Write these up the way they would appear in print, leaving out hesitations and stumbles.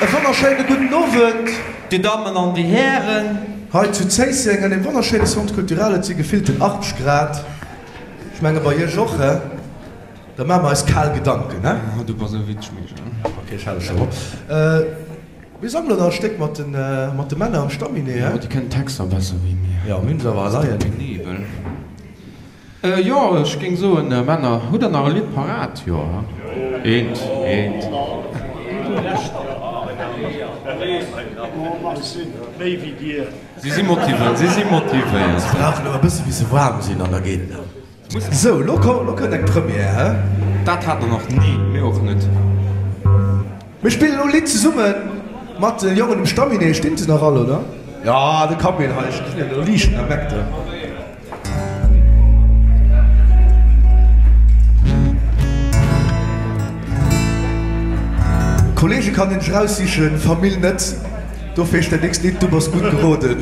E wonnerschéine gudden Owend. Dir Dammen an Dir Hären. Hei zu Zéisseng an deem wonnerschéine Centre Culturel. Et si gefillten 80 Grad. Ech menge bei Iech och, he? Da maache mer eis kal Gedanken, he? Oh, du bass e witzeg Meesch, he? Ok, ech hale scho op. Mir sangen elo nach e Stéck mat de Männer am Stamminet, he? Jo, déi kennen d'Texter besser wéi mir. Jo, mir hunn se awer alleien. Penibel. Jo, ech géing soen, Männer, hutt der nach e Lidd parat? Jo, he? Eent, eent. Si si motivéiert, si si motivéiert. Si brauchen ëmmer e bësse bis se waarm sinn an da geet et awer. Sou, elo kënnt eng Première, he? Dat hat der nach ni, mir och net. Mir spillen elo e Lidd zesumme mat de Jongen um Stamminet. Stinn se nach all, oder? Jo, de Camille hei, ech gesinn elo liichten am Eck do. Kollege kann een sech raussichen, Famill net. Dofir heescht dat nächst Lidd Du bass gutt geroden.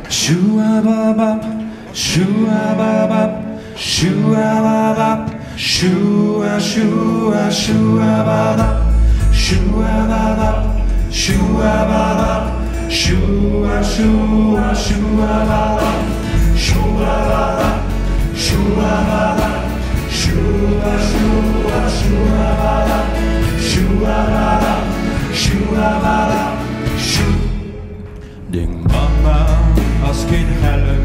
Schuababab, schuababab, schuababab, schua schua schuababab, schuababab, schuababab, schua schua schuababab, schuababab, schuababab, schua schua schuababab, schuababab, schuababab, schu. Deng Mama ass keen Hellen,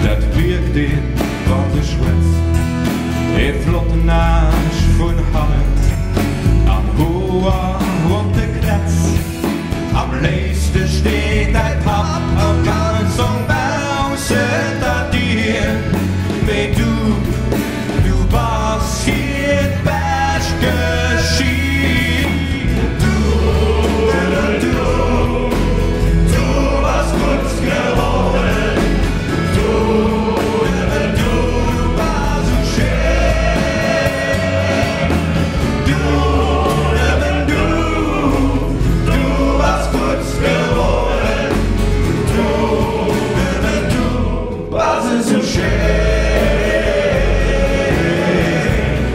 dat mierkt een wann se schwätzt. Ee flotten Aarsch vun hannen an Hoer op de Klätz. Am léifste steet däi Papp am Kalzong baussent der Dier, mee du, du bass hiert bescht Geschier. Du, nëmmen du, du bass gutt geroden. Du, nëmmen du, du bass sou schéin. Du, nëmmen du, du bass gutt geroden. Du, nëmmen du. Bass esou schéin,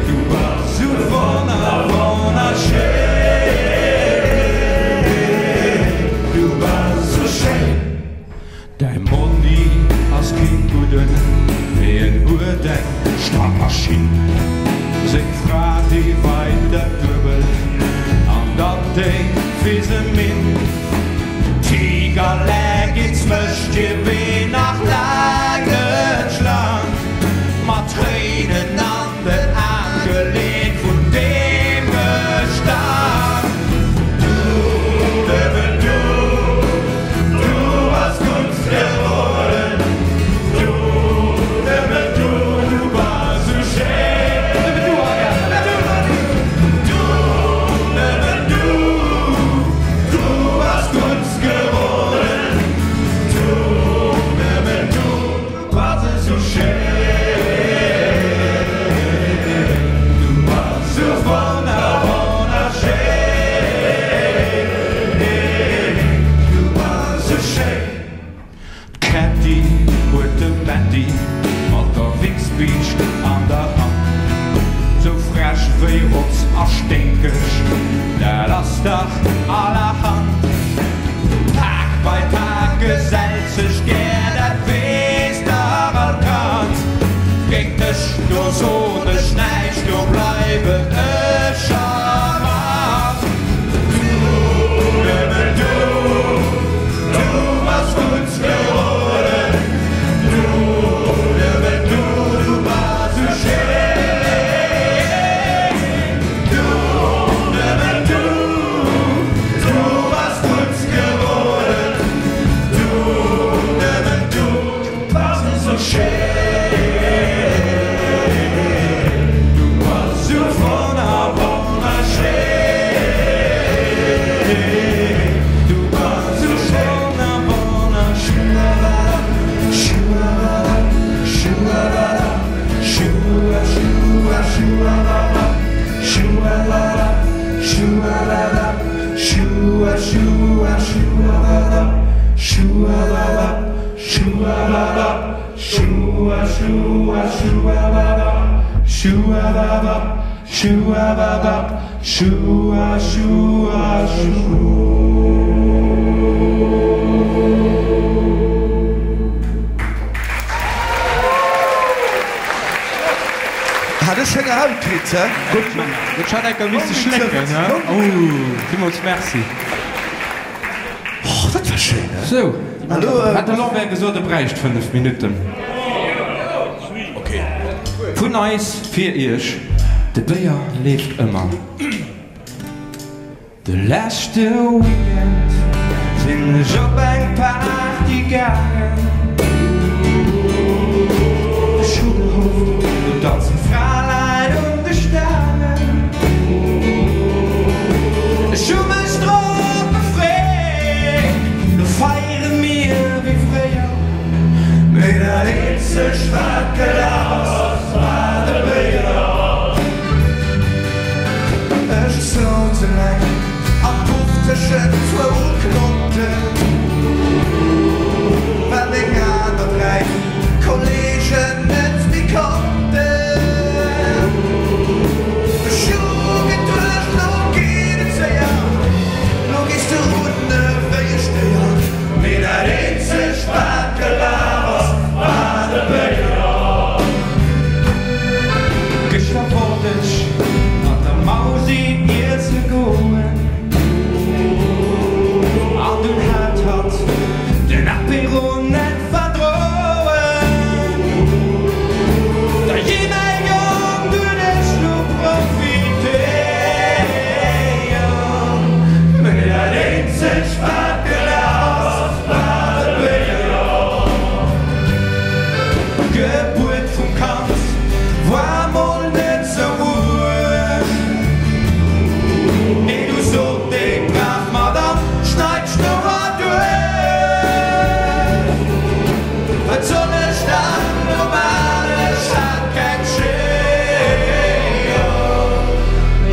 du bass sou wonner wonnerschéin, du bass esou schéin. Däi Monni ass keen gudden, mee en huet eng Strammmaschinn. Seng Fra déi weit dat duebel an dann déi Fiseminn. Tiger Leggings mécht. Hir Wee nach laang net schlank, mat Tréinen an den Aan, geleet vun deem Gestank. Du, nëmmen du, du bass gutt geroden, du, nëmmen du, du bass sou schéin. Nëmmen du, Olga, nëmmen du, du, nëmmen du, du bass gutt geroden. Du, nëmmen du bass esou schéin, du bass sou wonner wonnerschéin, du bass sou schéin. D'Kätti huet de Mätti mat der Wichsbiischt an der Hand, sou frech wéi Rotz a sténkeg, dat ass dach allerhand. Pak bei Pak gesellt sech gär, dat weess dach all Kand. Géint dech, do soen ech näischt, do bleiwen ech charmant. Du, nëmmen du, du bass gutt geroden. Du, nëmmen du, du bass sou schéin. Du, nëmmen du. Du bass gutt geroden, du, nëmmen du bass esou schéin, du bass esou wonner wonnerschéin, du bass esou wonner wonnerschéin. Schualala, schua schua schualala, schualala. Schualala, schua schua schualala, schualala, schualala, schua schua schualala, schualala. Schuababab, schuababab, schua, schua, schu. Hat ech schénge Haut kritt, he? Gutt Männer, gutt, ech hat enker misse schlécken, he? Oh, villmools merci. Oh, dat war schéin, he? Sou, hat de Lambert gesot, e bräicht 5 Minutten. Vun eis fir iech, de Béier leeft ëmmer. De leschte Weekend sinn ech op eng Party gaangen. Ech hu gehofft, do danzen d'Fraleit un de Staangen. Ech hu mech drop gefreet, lo feiere mir wéi fréier. Mee dat eenzegt wat gelaf ass, war de Béier. Ech souz eleng am Puff tëschent zwou Klonten, well meng aner 3 Kolleegen net méi konnten. Ech hu geduecht, lo geet et séier, lo gees de un ewéi e Stéier. Mee dat eenzegt wat gelaf ass, war de Béier. Gëschter wollt ech mat der Mausi iesse goen an dunn hat hatt den Apéro net verdroen. Dajee mäi Jong, du huet ech lo profitéiert, mee dat eenzegt wat gelaf ass, war de Béier. D'Gebuert vum Kand war mol net sou uerg, mee du sot déi brav Madame, Schneit d'Schnouer duerch. Wat soll ech dann elo man, ech hat keng Schéier,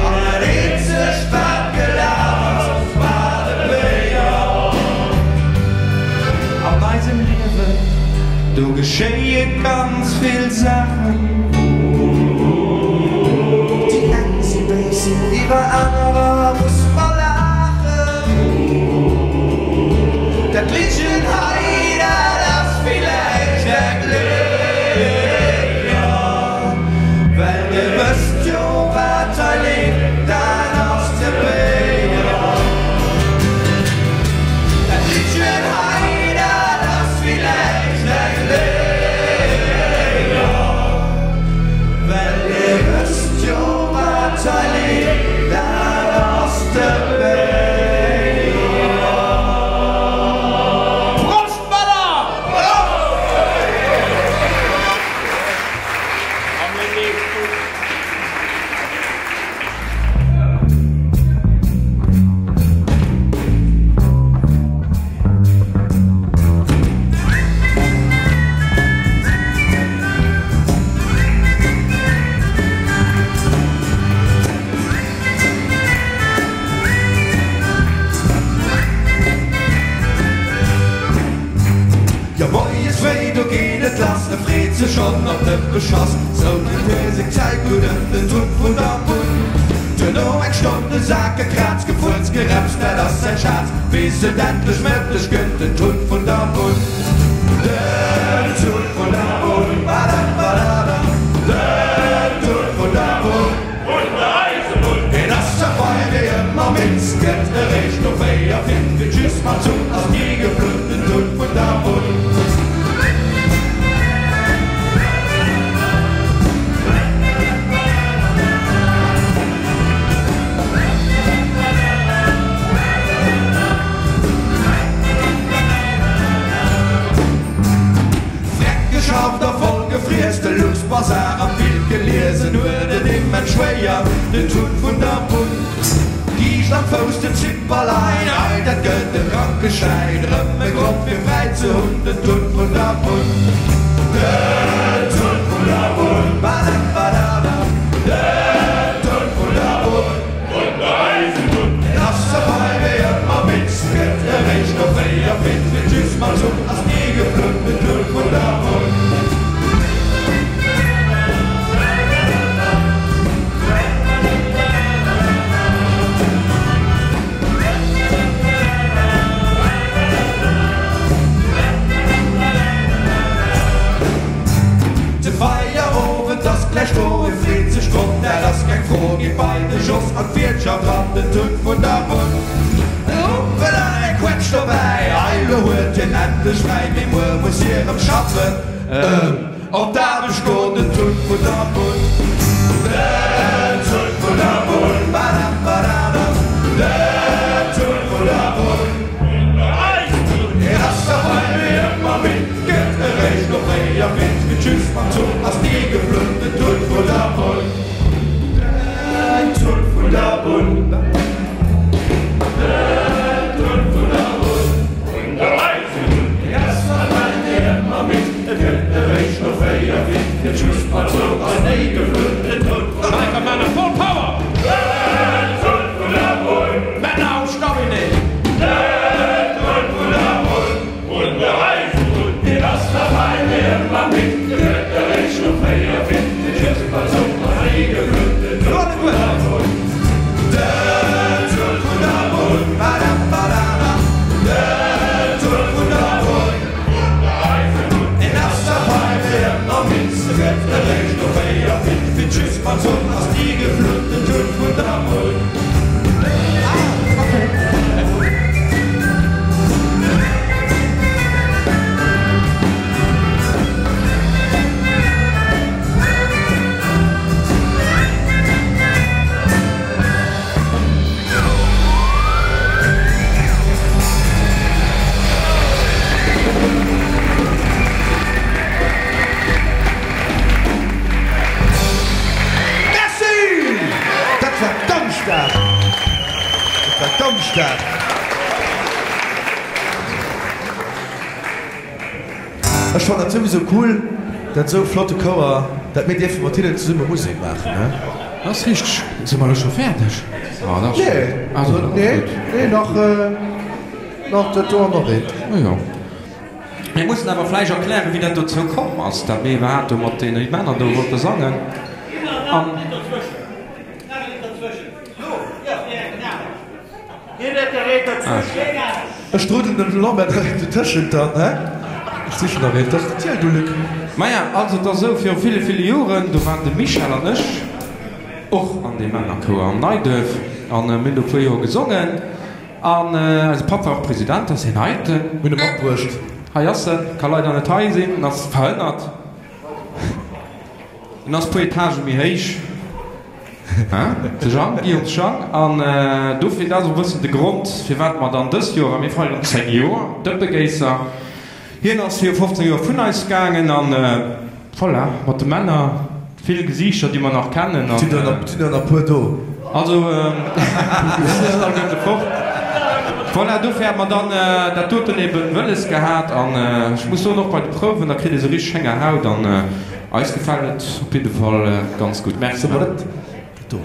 an dat eenzegt wat gelaf ass, war de Béier. An eisem Liewen, do geschéie ganz vill Saachen. Déi eng si béis, iwwer anerer muss mer laachen. Dat Liddchen hei, dat ass villäicht eng Léier, well dir wësst jo, wat hei leeft, dat ass de Béier. Dat Liddchen hei, dat ass villäicht eng Léier, well dir wësst jo, wat hei leeft, dat ass de Béier. Prost Männer! Jo moies fréi, do geet et lass, e freet sech schonn op de Beschass. Sou kritt hie seng Zäit gutt ëm den Tut vun der Bunn. Duerno eng Stonn de Sak gekraazt, gefuerzt, gerepst, dat ass säin Schaz, bis et endlech Mëtteg gëtt, den Tut vun der Bunn. Den Tut vun der Bunn, badam-badadam, den Tut vun der Bunn. Vun der Eisebunn. Hien ass zwar fein, mee ëmmer midd, gëtt eréischt no 4 fit, fir just mat Zuch ass ni geflunn, den Tut vun der Bunn. Freck geschafft a voll gefriess, de Luxbazar a vill geliesen, huet et immens schwéier, den Tut vun der Bunn. Giischt am Fouss, den Zipperlein, ei dat gëtt e Krankeschäin, rëm e Grond fir fräi ze hunn, den Tut vun der Bunn. Den Tut vun der Bunn, badam-badabam, den Tut vun der Bunn. Vun der Eisebunn. En ass zwar bei wéi ëmmer midd, gëtt eréischt no 4 fit, fir just mam Zuch ass ni geflunn, den Tut vun der Bunn. Fro geet bei de Jos an d'Wiertschaft an den Tut vun der Bunn. E Humpel an eng Quetsch dobäi, ei lo huet hien endlech fräi, mee muer muss hie rëm schaffen, ëm op d'Aarbecht goen, den Tut vun der Bunn. Den Tut vun der Bunn, badam-badadam, den Tut vun der Bunn. Et ass derwei wéi ëmmer midd, gëtt eréischt no 4 midd, gëtt just mam Zuch ass ni geflunn, den Tut vun der Bunn. Den Tut vun der Bunn. Den Tut vun der Bunn. Vun der Eisebunn. Et ass derwei wéi ëmmer midd, et gëtt eréischt no 4 midd, gëtt just mam Zuch ass ni geflunn, den Tut vun der Bunn. Männer, full power! Den Tut vun der Bunn. Männer am Staminee! Den Tut vun der Bunn. Vun der Eisebunn. Et ass derwei wéi ëmmer midd, et gëtt eréischt no 4 midd, gëtt just mam Zuch ass ni geflunn, den Tut vun der Bunn. Den Tut vun der Bunn, badam-badada, den Tut vun der Bunn. Vun der Eisebunn. Et ass derwei wéi ëmmer midd, et gëtt eréischt no 4 midd, gëtt just mam Zuch ass ni geflunn, den Tut vun der Bunn. Merci! Dat war ganz staark! Dat war ganz staark! Ech fannen dat souwisou cool, dat esou flotte Chouer, dat mir dierfe mat hinnen zesumme Musek maachen, ne? Dat ass richteg. Si mer elo scho fäerdeg? Ah, dat ass Nee, also, dat ass nee, gutt. nee, nach, nach dat do an nach eent. Oh jo. Mir mussen awer vläicht erklären, wéi dat dozou komm ass, dat mir iwwerhaapt do mat deene Männer do wollte sangen. An. Ech strudelen dem Lambert nach eent dotëschent dann, hä? Ech sichen nach eent. Dat ass de Tiel, du Luc. Maja, also et ass esou, viru ville, ville Joren, do waren de Michel an ech och an deem Männerchouer am Neiduerf an mir hunn do e puer Joer gesongen an eise Papp war och President, ass hien heiten. Mir hunn e matbruecht. Hei ass en, ka leider net hei sinn, en ass verhënnert. En ass puer Etagë méi héich. De Jang, Guillaumes Jang. An dofir, dat ass och e bëssen de Grond, firwat mer dann dëst Joer, a mir feieren 10 Joer Dëppegéisser, hien ass viru 15 Joer vun eis gaangen an voilà, mat de Männer, vill Gesiichter, déi mer nach kennen. Et sinn der nach e puer do. Also, si sinn alleguerte fort. Voilà, dofir hat mer dann dat doten eben wëlles gehat. An ech muss soen, och bei de Prouwen, da kritt ee sou richteg Héngerhaut. An eis gefält et op jidde Fall ganz gutt. Merci. Soll mer dat do?